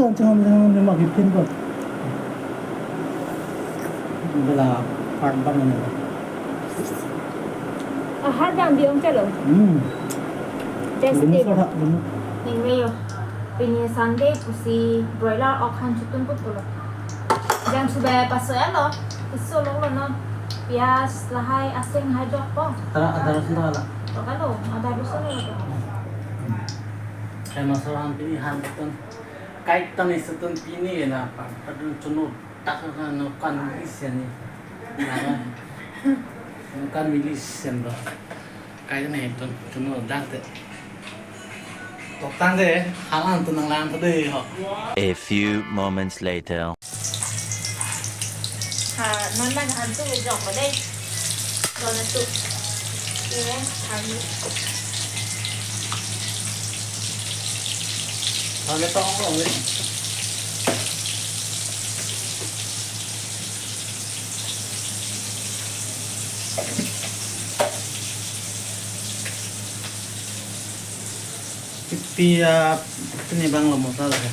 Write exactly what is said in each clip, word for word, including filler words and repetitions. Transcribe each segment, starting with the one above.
Cheham cheham ni ma kipin ko. Bela part bang ni. Ah, har bang biong chalo. Hmm. Best Lumu day. Sora, lumu. Ningve yo. Pini Sunday pusi broiler ok han chutun pupulo. Jam sudah paso ya lo. Iso lo lo no. Pias lahai asing hai jok po. Tara adar sunda la. Tokalo, adar sunda lo. Kai masala han pini han chutun. Kai tan iso tun pini la pa, padun chunu tak na no kan isen ni. Na no kan mili sen do. Kai ne tun chunu dak te. Tok tang de, halan tun nang lang ta de ho. A few moments later. Ha, non lang han tu jok ko de. Ko na tu. Ye, han. Thang ke tong lo ni. Pi, ah, pini bang lo masala ya.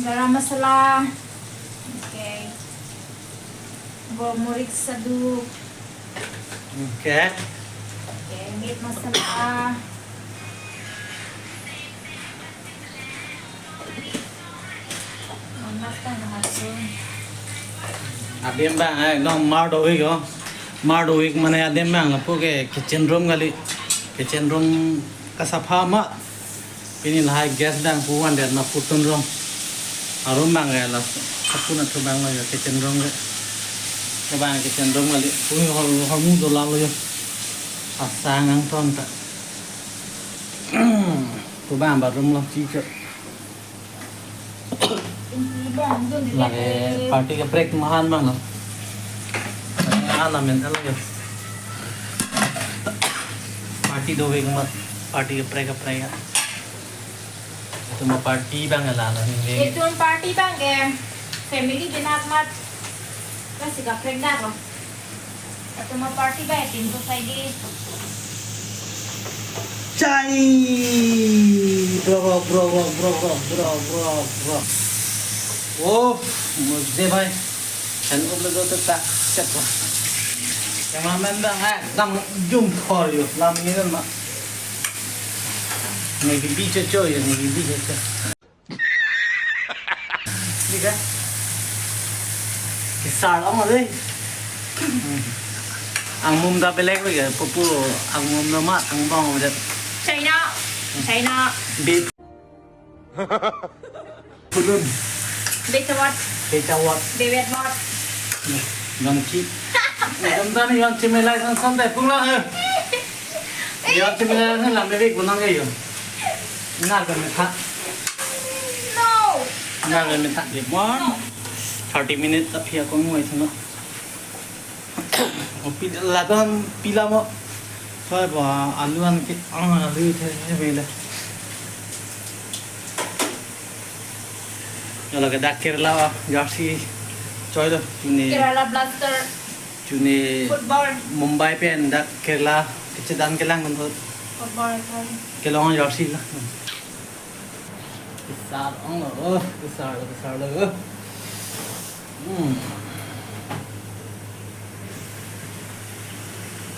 Garam masala. Okay. Golmorik sadu. Okay. Okay, meat masala. Mas kan langsung. Adim bang, eh, ekdom mar do-ik ho. Mar do-ik mane adim bang lapu ke kitchen room kali. Kitchen room kasapha ma. Pini lahai gas bang pu van det ma putun rong. Arum bang ya la kapun athu bang lo ya kitchen room ke. Ke bang kitchen room kali. Puni hor hor mu do la lo ya. Asang angton ta. Pu bang bathroom lo chicho. Lake party kaprek ma han bang no. Ana men alo yo. Party do-ik ma party kaprek kaprek ya. Itum ma party bang la lo ni. Itum party bang ke family dinner mat. Kasi kaprek dak lo. Atuma party ba tin to sai di. Chai! Bro, bro, bro. Oh, mujhe bhai. Kan um lo to tak set ho. Cameraman bang, eh, dam jum khor yo. Lam ni kan ma. Ni bibi cho cho yo, ni bibi cho cho. Dika. Kesar ong dei. Angmum ta belek lagi, pupu angmum ta mat, angbong ta. China, China. Bit. Pulun. Bit what? Bit what? Bit what? Nonki. Nonton yon chimilai son son dei punglang he. Yo, chimila na lam bebek bunang ke yo. Na kan metha. No. Na kan metha de bon. Thirty minutes aphi akong mo ithano. O pila don pila mo. Soi ba alu an ke ang alu the the bele. Yo lake dak Kerala jersey choi lo chune. Kerala Blaster. Chune football. Mumbai pen dak Kerala kechedan kelang kan hot. Football kan. Kelong jersey la. Kesar ong lo, oh, kesar lo, kesar lo. Hmm.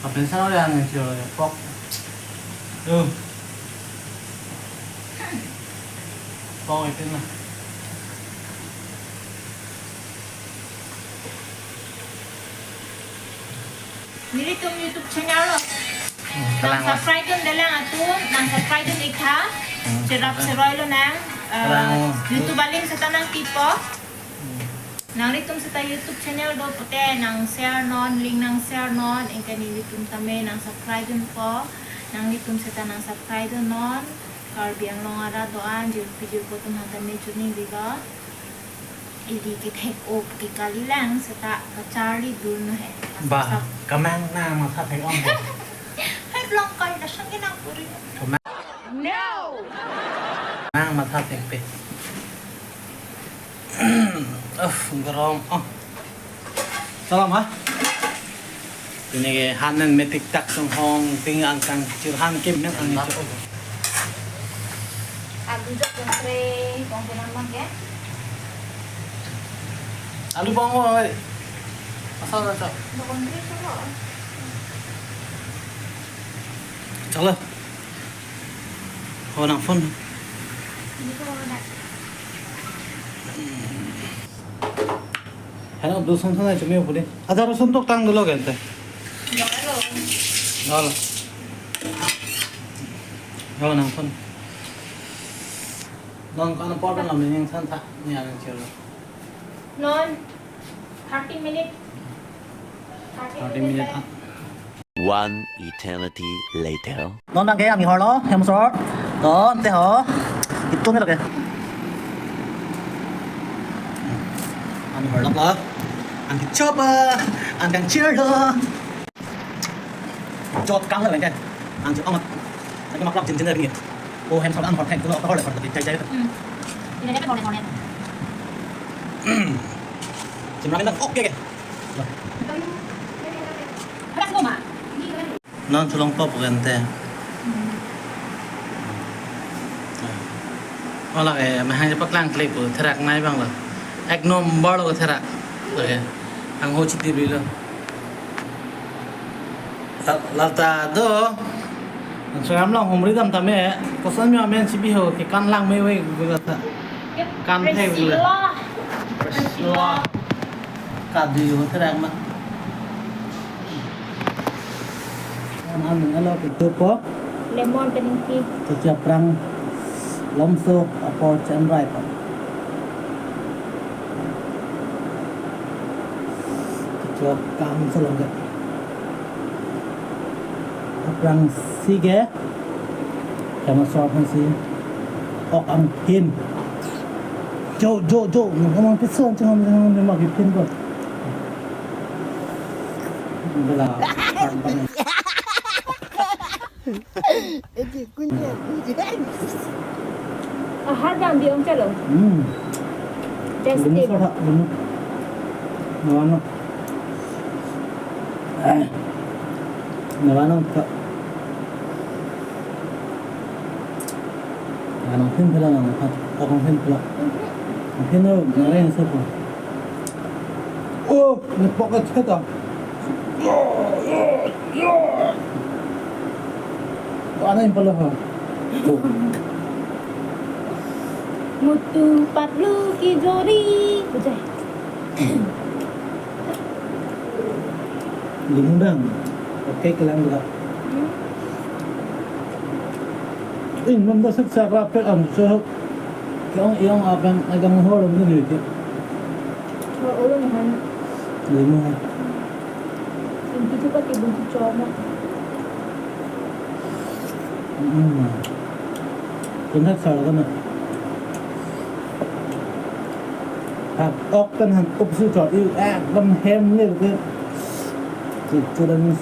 Apa yang salah yang sih lo ya, pok. Tuh. Pok itu nah. Nelitum YouTube channel lo. Nang subscribe dun delang atum, nang subscribe dun ik tha. Cherap cheroi lo nang, eh, YouTube aling seta nang tipo. Nanglitum seta YouTube channel do pute nang share non, link nang share non, anke nelitum tame nang subscribe dunpo. Nanglitum seta nang subscribe dun non. Karbi Anglong arat do-an, jirpi jirpo atum aphan tame choningri lo. Ili kethek-o ke kalilang seta kacharli dun he. Ba, kamang na matha thek-ong. Hai long kai na sang ke nang puri. Kamang. No. Nang matha thekpe. Uf, garam. Oh. Salam ha. Ini ke hanan metik tak sung hong ting angkang chirhan kim men ang itu. Jok katre, kong pinang mang ke? Alu bang oi. Asal asal. Dokon kre solo. Chalo. Ho nang phone. Ini ko na. Heno, do son son chumi pudi. Ajar son tok tang dolo gente. Dolo. Dolo. Dolo nang phone. Non kan por kan lam ning san tha ni ang chelo. Non thirty minute. Thirty minute. One eternity later. Non bang ke ami horlo, hem sor. Don te ho. Itu ni lo ke. Ami horlo lo. Ang choba, ang kang cheer lo. Jot kang lo ke. Ang chot amat. Ang maklap jin jin ni. Oh, hem sor ang hor thek lo, hor le hor jai jai. Hmm. Ini dia kan hor le hor le. Jim ramen dang, oke ke. Ada semua mah. Non cholong pop gente. Ola ke mahang je paklang klik pu therak nai bang lo. Ek number lo therak. Oke. Ang ho chiti bri lo. La-, lata do. Instagram long humri dam tame. Koson mi amen si biho ke kan lang me we gula ta. Kan the gula. Priscilla. Priscilla. Kadu yo therak ma. An an nalo ke dopo. Lemon pening tea. Kecha prang lomso apor chenrai pa. Kecha kang selong ke. Prang si ke. Kama sop han si. Ok ang pin. Jo, jo, jo. Nung kamang pisan chengan chengan ni magi pin ko. Bela. Eki kunya kunya. Ahar jam di ong chalo. Hmm. Best Lumu thing. Sora, lumu. Nawano. Nawano ka. Nawano pin pela nawano ka. Okong pin pela. Pin lo nare sepo. Oh, ni pocket seta. Ano yung pala ha? Mutu patlu ki jori. Bujai. Limudang. Okay, kelang dula. Hmm. In, manda sik sa rapet ang so. Kiyong iyong apen agang hor ang dun yun. Hor ulo nahan. Limu ha. Yung tutu pa tibun tu choma. Hmm. Kundak sar ka na. Ha, ok kan han up su chor. Yu, eh, kan hem le ke. Chu, chu dan.